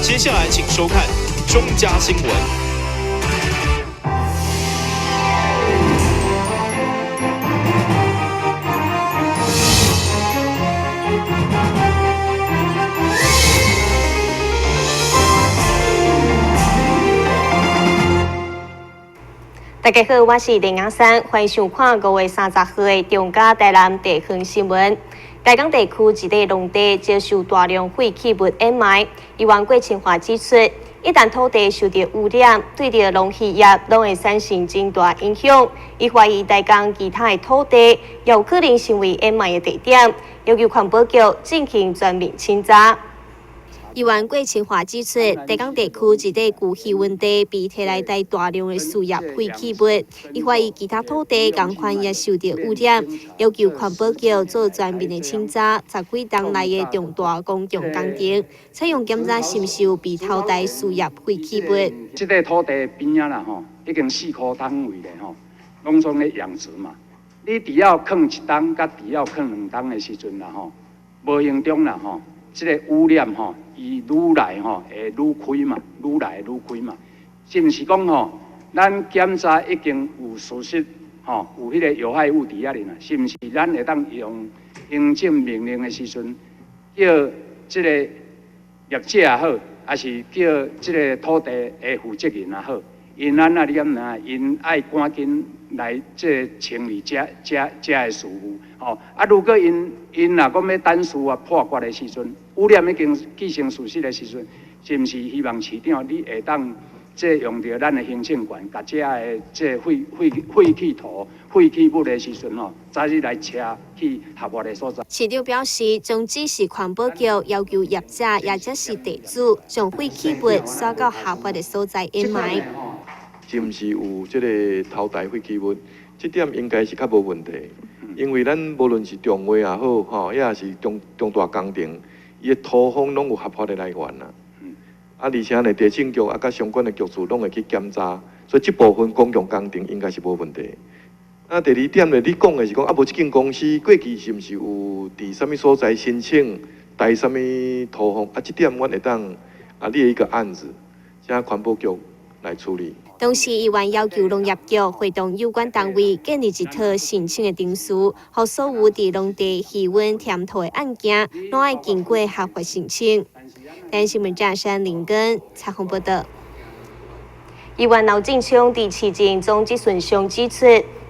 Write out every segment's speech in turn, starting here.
接下來請收看中嘉新聞。大家好，我是林雅珊，歡迎收看5月30號的中嘉台南地方新聞。台江地區一塊農地遭受大量廢棄物掩埋，議員郭清華指出，一旦土地受到污染，對著農漁業攏會產生真大影響。伊懷疑台江其他的土地有可能成為掩埋的地點，要求環保局進行全面清查。議員郭清華指出，台江地區一塊舊漁塭地被提來帶大量的事業廢棄物，伊懷疑其他土地仝款也受著污染，要求環保局做全面的清查，十幾冬來的重大公共工程，採用檢查是毋是有被偷帶事業廢棄物。這塊土地邊仔啦吼，已經四箍單位咧吼，攏總咧養殖嘛。你只要囥一冬，佮只要囥兩冬的時陣啦吼，無形中啦吼。這個污染吼，伊愈來吼會愈開嘛，愈來愈開嘛，是毋是講吼？咱檢查已經有事實吼，有彼個有害物佇遐爾啦，是毋是？咱會當用行政命令的時陣，叫這個業者也好，抑是叫這個土地的負責人也好，𪜶按怎你敢知影？𪜶愛趕緊來這個清理這這這的事務，吼啊！如果𪜶𪜶若講欲等司法判決的時陣，污染已經既成事實的時陣，是毋是希望市長你會當這用著咱的行政權，共遮的這廢廢廢棄土、廢棄物的時陣吼，早日來車去合法的所在。市長表示，將指示環保局要求業者，也就是地主，將廢棄物徙到合法的所在掩埋。是毋是有這个偷帶廢棄物？這點應該是較無問題，因為咱無論是重劃也好，吼，抑是重重大工程，伊的土方攏有合法的來源啦。啊，而且呢，地政局啊，佮相關的局處攏會去檢查，所以這部分公共工程應該是無問題。啊，第二點呢，你講的是講啊，無這間公司過去是毋是有佇啥物所在申請貸啥物土方？啊，這點阮會當啊列一個案子，請環保局來處理。同時，議員要求農業局會同有關單位建立一套申請的程序，予所有佇農地漁塭填土的案件，攏愛經過合法申請。台新聞記者林根採訪報導。議員劉進昌佇市政總質詢上指出，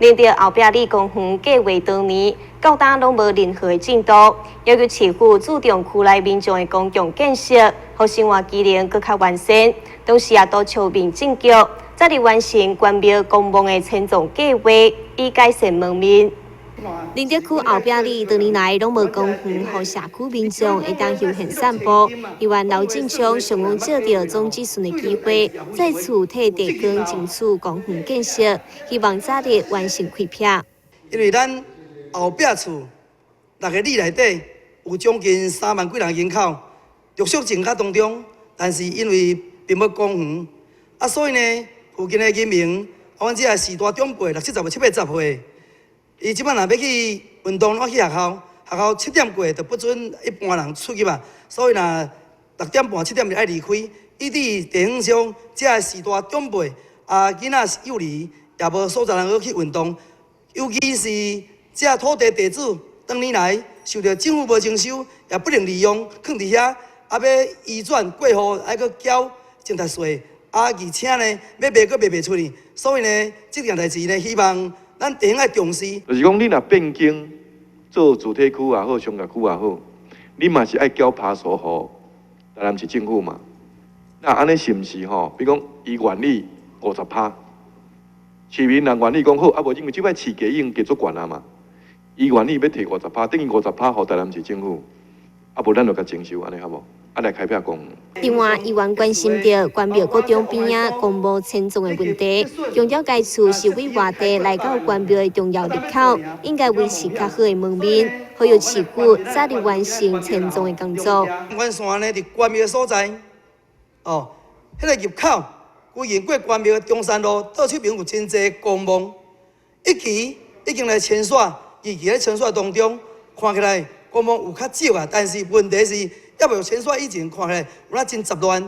寧德後壁里公園計劃多年，到今攏無任何的進度，要求市府注重區內民眾的公共建設，予生活機能閣較完善。同時也督促民政局早日完成關廟公墓的遷葬計劃，以改善門面。寧德區後壁里多年來攏無公園，予社區民眾會當休閒散步。議員劉進昌想講藉著總質詢的機會，再次替地方爭取公園建設，希望早日完成開闢。因為咱後壁厝六个里內底有將近3萬幾人人口，陸續增加當中，但是因為並無公園，啊，所以呢，附近的人民，啊，阮這个序大長輩六七十歲、七八十歲，伊這擺若欲去運動，攏去學校，學校七點過就不准一般人出去嘛，所以若6點半、7點就愛離開。以致地方上這个序大長輩啊，囡仔幼兒也無所在通好去運動，尤其是這土地地主，當年來受著政府無徵收，也不能利用，囥佇遐，啊，欲移轉過戶，愛閣繳增值稅，啊，而且呢，欲賣閣賣袂出去，所以呢，這件代誌呢，希望咱地方愛重視。就是講，你若變更做住宅區也好，商業區也好，你嘛是愛繳趴數予台南市政府嘛。那按呢是毋是吼？比如講，伊願意50趴，市民若願意講好，啊無因為這擺市價已經加足懸啊嘛，伊願意欲提五十趴，等於五十趴予台南市政府，啊無咱就共徵收，按呢好無？啊來開闢公園。另外，議員關心著關廟國中邊仔公墓遷葬的問題，強調該處是對外地來到關廟的重要入口，應該維持較好的門面，呼籲市府早日完成遷葬的工作。阮山呢，佇關廟的所在，哦，彼个入口，規經過關廟的中山路，倒手邊有真濟公墓，一期已經來遷徙，二期咧遷徙當中，看起來公墓有較少啊，但是問題是，猶未遷徙以前看起來有哪真雜亂。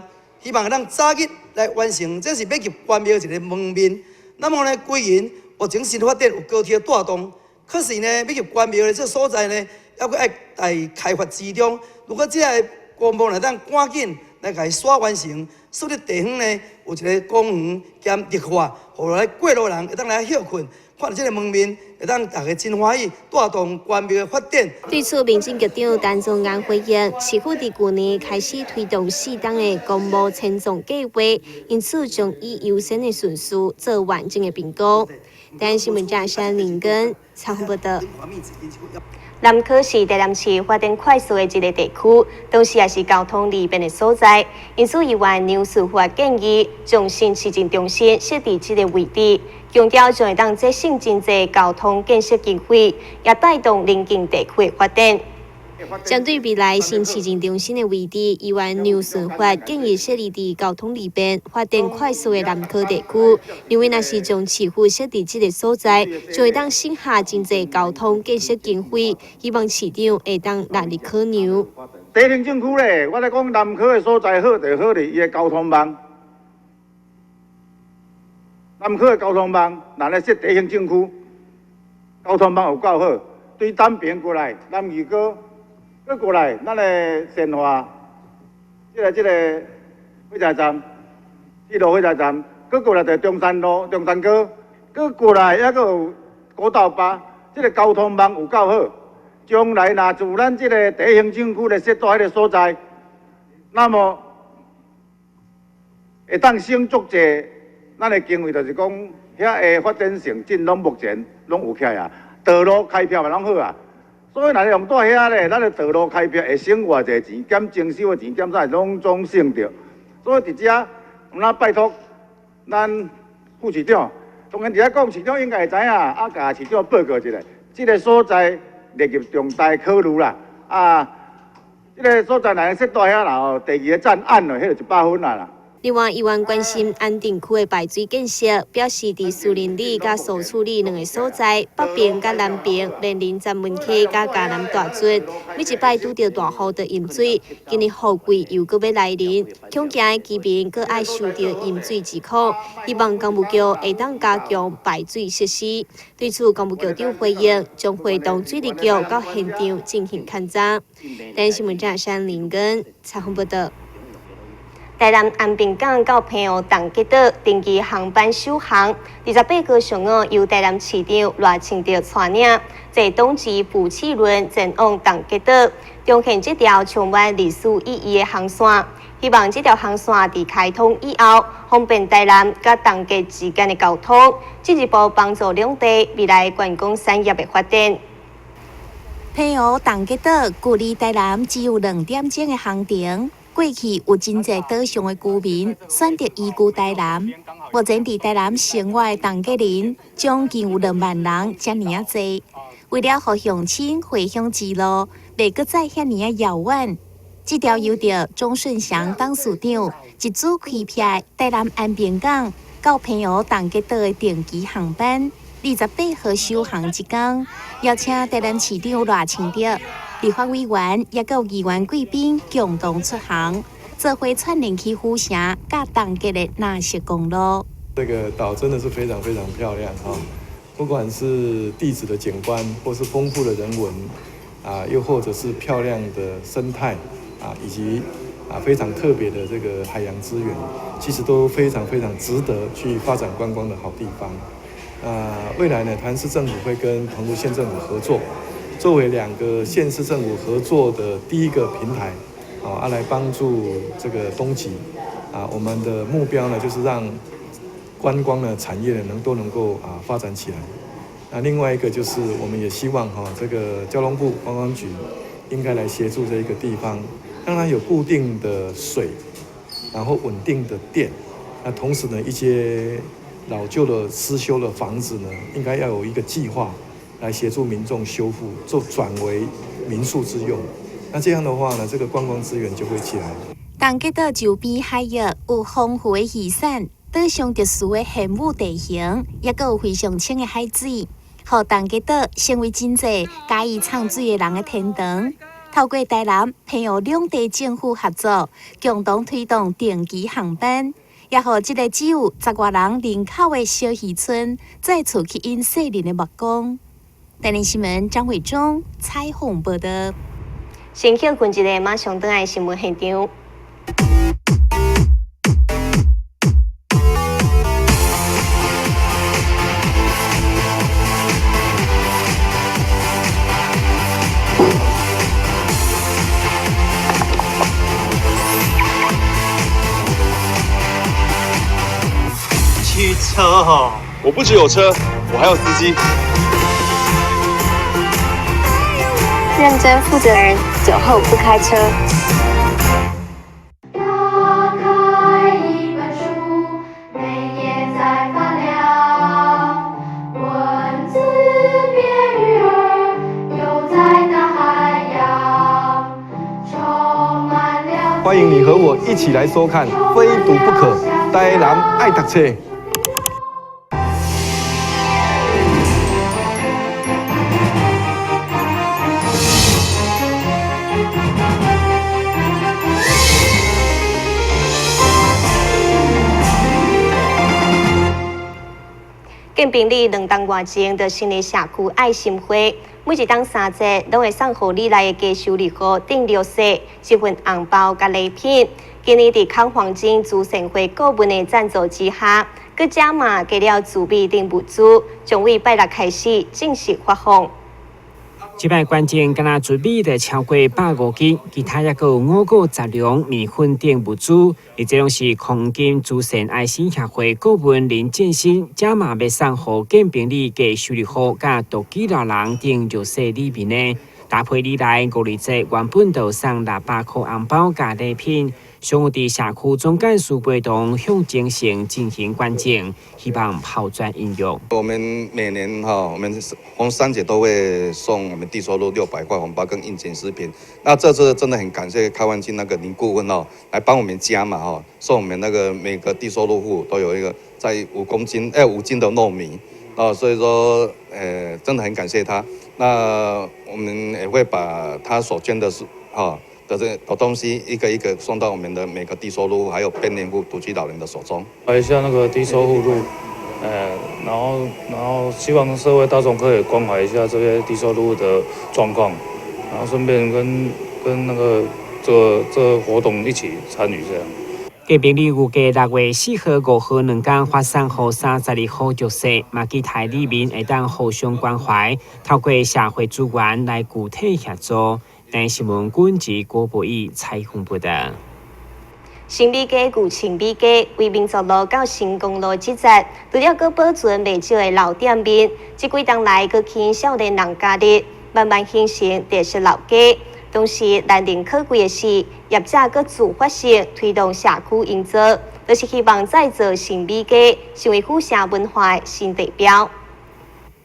希望會當早日來完成，這是欲入關廟一个門面。那麼呢，歸仁目前新發展有高鐵帶動，可是呢，欲入關廟的這所在呢，猶閣愛在開發之中。如果這个公墓會當趕緊來共伊煞完成，使得地方呢有一个公園兼綠化，予來過路人會當來歇睏，看著這个門面，會當大家真歡喜，帶動關廟的發展。對此，民政局長陳宗彥回應，市府佇舊年開始推動四冬的公墓遷葬計劃，因此將以優先的順序做完整的評估。台灣新聞記者林根採訪報道。南科是台南市發展快速的一个地區，同時也是交通利便的所在。因此，議員梁順發建議將新市政中心設佇這个位置，強調將會當節省真濟交通建設經費，也帶動鄰近地區的發展。針對未來新市政中心的位置，議員梁順發建議設立佇交通利便、發展快速的南科地區，認為若是將市府設佇這个所在，就會當省下真濟交通建設經費，希望市長會當納入考量。第一行政區咧，我咧講南科的所在好就好佇伊的交通網，南科的交通網，若咧設第一行政區，交通網有夠好，對南平過來，南二高。閣過來，咱的善化，這个火車站，鐵路火車站，閣過來就中山路、中山高，閣過來猶閣有國道八，這个交通網有夠好。將來若自咱這个第一行政區來設佇彼个所在，那麼會當省足濟，咱的經費就是講，遐个發展性進攏目前攏有起來啊，道路開闢嘛攏好啊。所以，若用佇遐咧，咱的道路開闢會省偌濟錢，減徵收的錢，減啥攏總省著。所以佇遮，毋若拜託咱副市長，當然佇遐講，市長應該會知影，啊，共市長報告一下，這个所在列入重大考慮啦。啊，這个所在若設佇遐啦吼，第二个站按落，彼就100分啊啦。另外，議員關心安定區的排水建設，表示佇士林里佮蘇厝里兩个所在，北爿佮南爿，連臨閘門溪佮嘉南大圳，每一擺拄著大雨就淹水。今年雨季又閣欲來臨，恐驚居民閣愛受著淹水之苦。希望工務局會當加強排水設施。對此，工務局長回應，將會同水利局到現場進行勘查。台灣新聞記者林根採訪報道。台南安平港到澎湖東吉島定期航班首航，28號上午由台南市長賴清德帶領，坐東吉福氣輪前往東吉島，重現這條充滿歷史意義的航線。希望這條航線佇開通以後，方便台南佮東吉之間的交通，進一步幫助兩地未來觀光產業的發展。澎湖東吉島距離台南只有2點鐘的航程。過去有真濟島上的居民選擇移居台南。目前佇台南生活的東吉人將近有2萬人，遮爾仔濟。為了予鄉親回鄉之路袂閣再遐爾仔遙遠，這條由著鍾順祥董事長一主開闢台南安平港到澎湖東吉島的定期航班，28號首航一工，邀請台南市長賴清德、立法委員，抑閣有議員貴賓共同出航，做伙串聯起府城佮東吉的藍色公路。這個島真的是非常非常漂亮哈，不管是地質的景觀，或是豐富的人文，啊，又或者是漂亮的生態，啊，以及非常特別的這個海洋資源，其實都非常非常值得去發展觀光的好地方。未來呢，台南市政府會跟澎湖縣政府合作，作為兩個縣市政府合作的第一個平台，啊，來幫助這個東吉，啊，我們的目標呢，就是讓觀光的產業呢都能夠發展起來。那另外一個就是，我們也希望哈，這個交通部觀光局應該來協助這一個地方，讓它有固定的水，然後穩定的電，那同時呢，一些老舊的失修的房子呢，應該要有一個計劃來協助民眾修復，做轉為民宿之用。那這樣的話呢，這個觀光資源就會起來。東吉島周邊海域有豐富的漁產，島上特殊的玄武地形，抑閣有非常清的海水，予東吉島成為真濟佮意藏水的人的天堂。透過台南、澎湖兩地政府合作，共同推動定期航班，也予這个只有十外人人口的小漁村，再次吸引世人的目光。台南新聞張偉忠採訪報導。先歇睏一下，馬上轉來新聞現場。汽車哦，我不只有車，我還有司機。認真負責人，酒後不開車。打開一本書，每頁在發亮，文字變魚兒，游在大海洋，充滿了。歡迎你和我一起來收看《非讀不可》，台南愛讀冊。建平里兩冬外前就成立社區愛心會，每一冬三節攏會送予里內的低收入戶等弱勢一份紅包佮禮品。今年佇康黃金慈善會顧問的贊助之下，閣加碼給了慈米等物資，將於拜六開始正式發放。這擺捐贈敢若糯米就超過150斤，其他猶閣有五穀雜糧、麵粉等物資。伊這攏是康金慈善愛心協會顧問林建新加碼欲送予建平里低收入戶佮獨居老人等弱勢里民的。搭配里內五二節原本就送600箍紅包佮禮品，上午佇社區總幹事陪同向前線進行捐贈，希望拋磚引玉。我們每年哈，我們逢三節都會送我們低收入600塊紅包跟應景食品。那這次真的很感謝開萬金那個林顧問哦，來幫我們加碼哦，送我們那個每個低收入戶都有一個在5公斤5斤的糯米哦，所以說真的很感謝他。那我們也會把他所捐的是哈的這個東西一個一個送到我們的每個低收入戶還有邊緣戶、獨居老人的手中。來一下那個低收入戶，然後希望社會大眾可以關懷一下這些低收入戶的狀況，然後順便跟那個這個活動一起參與這樣。建平里預計6月4號、5號兩天發送予32戶弱勢，嘛期待里民會當互相關懷，透過社會資源來具體協助。台新聞軍事郭博義採訪報導。新美街舊稱美街，為民族路到成功路這節，除了閣保存袂少的老店面，這幾冬來閣吸引少年人加入，慢慢形成特色老街。同時，難能可貴的是，業者閣自發性推動社區營造，就是希望再造新美街，成為府城文化的新地標。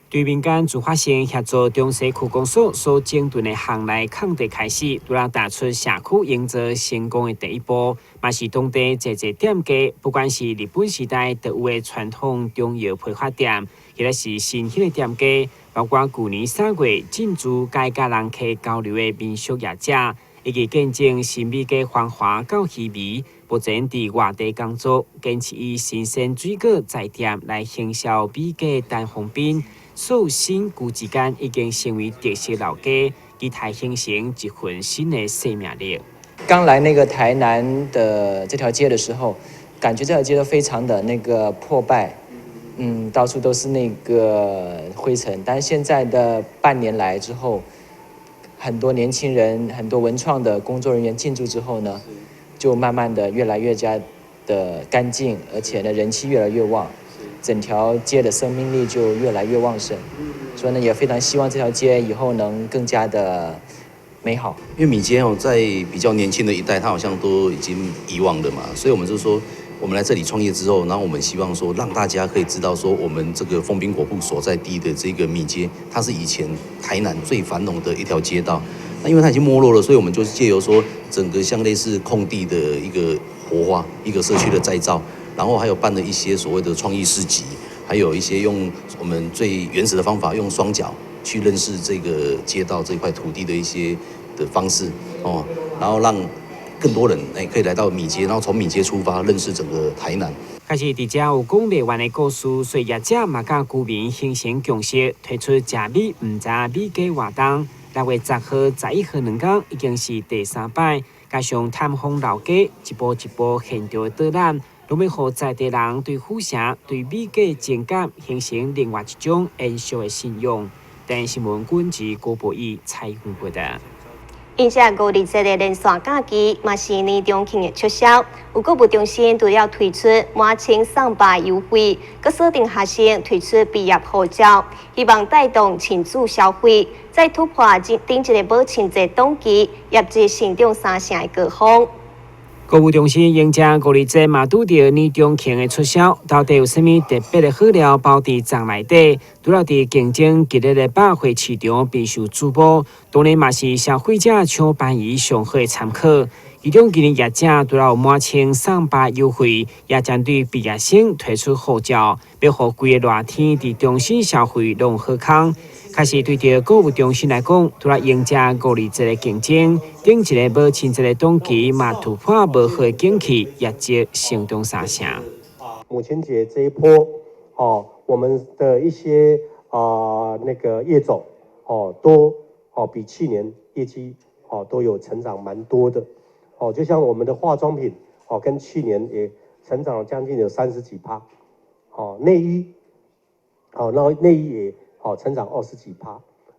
對民間自發性協助中西區公所所整頓的巷內空地開始，除了踏出社區營造成功的第一步，嘛是當地濟濟店家，不管是日本時代就有的傳統中藥批發店，或者是新興的店家，包括舊年3月進駐改佮人客交流的民宿業者，以及見證新美街繁華到稀微，目前佇外地工作，堅持以新鮮水果在店來行銷美街單方面。素新舊之間已經成為特色老街，期待形成一份新的生命力。剛來那個台南的這條街的時候，感覺這條街都非常的那個破敗，到處都是那個灰塵。但是現在的半年來之後，很多年輕人、很多文創的工作人員進駐之後呢，就慢慢的越來越加的乾淨，而且呢人氣越來越旺。整條街的生命力就越來越旺盛，所以呢，也非常希望這條街以後能更加的美好。因為米街哦，在比較年輕的一代，他好像都已經遺忘了嘛，所以我們就說，我們來這裡創業之後，然後我們希望說，讓大家可以知道說，我們這個豐濱果鋪所在地的這個米街，它是以前台南最繁榮的一條街道。那因為它已經沒落了，所以我們就是借由說，整個像類似空地的一個活化，一個社區的再造。然後還有辦了一些所謂的創意市集，還有一些用我們最原始的方法，用雙腳去認識這個街道這塊土地的一些的方式哦，然後讓更多人可以來到米街，然後從米街出發認識整個台南。可是佇遮有講袂完的故事，所以業者嘛佮居民形成共識，推出食米毋知米街活動。6月10號、11號兩工已經是第三擺，加上探訪老街，一步一步現場的導覽，攏欲予在地人對府城、對米街情感形成另外一種延續的信仰。電視新聞軍事郭博義採訪報導。迎接五二節的連續假期，嘛是年終慶的促銷。有購物中心除了推出滿千送百優惠，閣鎖定學生推出畢業護照，希望帶動慶祝消費，再突破頂一个母親節檔期，業績成長三成的高峰。購物中心迎接五二節嘛，拄著年終慶的促銷，到底有啥物特別的好料包佇槽內底？除了佇競爭激烈的百貨市場備受矚目，當然嘛是消費者搶便宜上好的參考。其中今年業者除了有滿千送百優惠，也針對畢業生推出護照，欲予規个熱天佇中心消費攏好康。可是對著購物中心來講，除了迎接五二節的競爭，頂一个母親節的檔期嘛突破無好的景氣，業績成長三成。母親節這一波，哦，我們的一些那個業總，哦，都哦比去年業績哦都有成長蠻多的，哦，就像我們的化妝品，哦，跟去年也成長了將近有30幾%，哦，內衣，哦，那內衣也。哦，成長20幾%。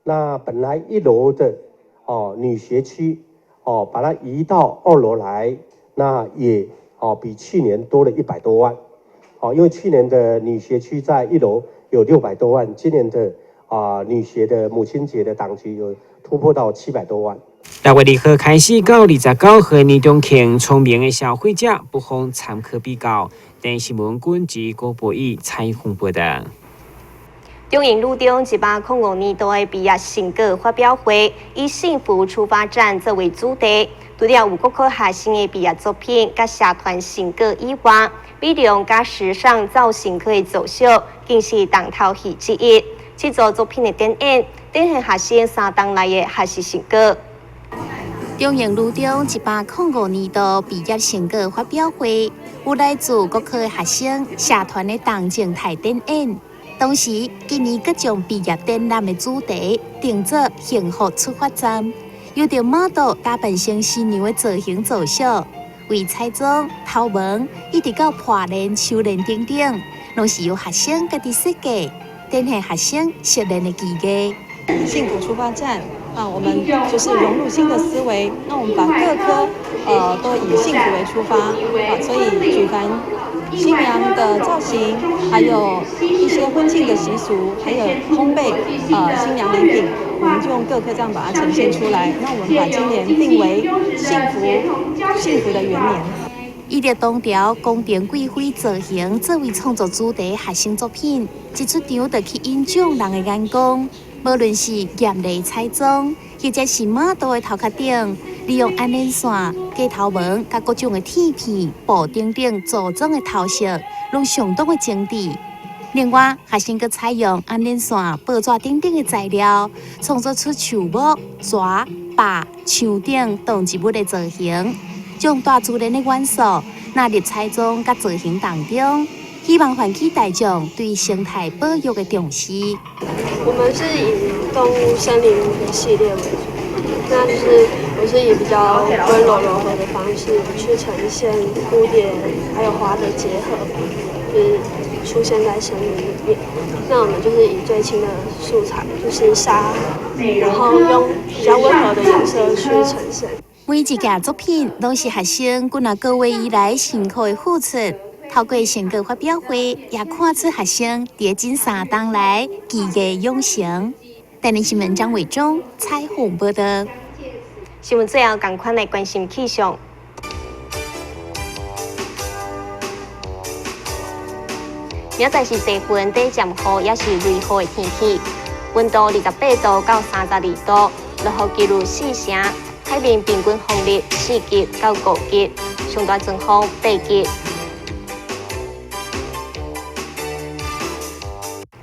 那本來一樓的哦女鞋區，哦把它移到二樓來，那也哦比去年多了100多萬。哦，因為去年的女鞋區在一樓有600多萬，今年的女鞋的母親節的檔期有突破到700多萬。6月2號開始到29號年終慶，聰明的消費者不妨參考比較。電視新聞軍事郭博義採訪報導。中營女中105年度的畢業成果發表會，以幸福出發站作為主題，除了有各科學生的畢業作品、佮社團成果以外，美容佮時尚造型科的作秀，更是重頭戲之一。這組作品的展演，展現學生三冬來的學習成果。中營女中105年度畢業成果發表會，有來自各科的學生社團的動靜態展演。同時，今年閣將畢業展覽的主題定做幸福出發站，由著 model 打扮成新娘的造型造秀，為彩妝、頭毛，一直到破鏈、手鏈等等，攏是由學生家己設計，展現學生熟練的技藝。幸福出發站啊，我們就是融入新的思維，那我們把各科都以幸福為出發啊，所以舉凡新娘的造型，還有一些婚慶的習俗，還有烘焙，新娘禮品，我們就用各科這樣把它呈現出來。那我們把今年定為幸福幸福的元年。以著唐朝宮廷貴妃造型作為創作主題學生作品，一出場就吸引眾人的眼光。無論是豔麗彩妝，或者是 model 的頭殼頂，利用安鏈線、假頭毛、佮各種的鐵片、布等等組裝的頭飾，攏相當的精緻。另外，學生閣採用安鏈線、報紙等等的材料，創作出樹木、蛇、豹、牆頂動植物的造型，將大自然的元素納入彩妝佮造型當中，希望喚起大眾對生態保育的重視。我們是以動物森林的系列為主，那就是我是以比較溫柔柔和的方式去呈現蝴蝶還有花的結合，就是出現在森林裡面。那我們就是以最輕的素材，就是沙，然後用比較溫和的顏色去呈現。每一件作品攏是學生幾若個月以來辛苦的付出。透過成果發表會，也看出學生佇這3冬來技藝養成。台南新聞張偉忠採訪報導。新聞最後，仝款來關心氣象。明仔載是多雲短暫雨，抑是雷雨的天氣，溫度28度到32度，落雨幾率4成，海面平均風力4級到5級，上大陣風8級。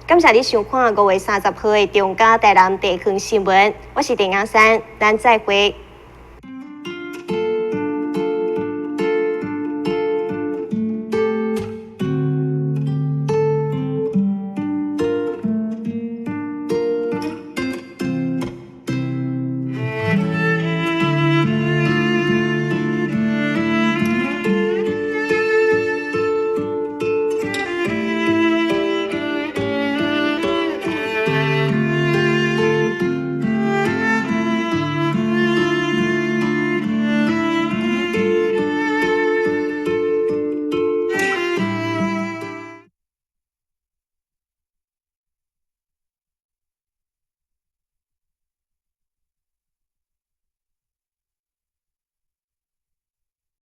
感謝你收看5月30號的中嘉台南地方新聞，我是鄭雅珊，咱再會。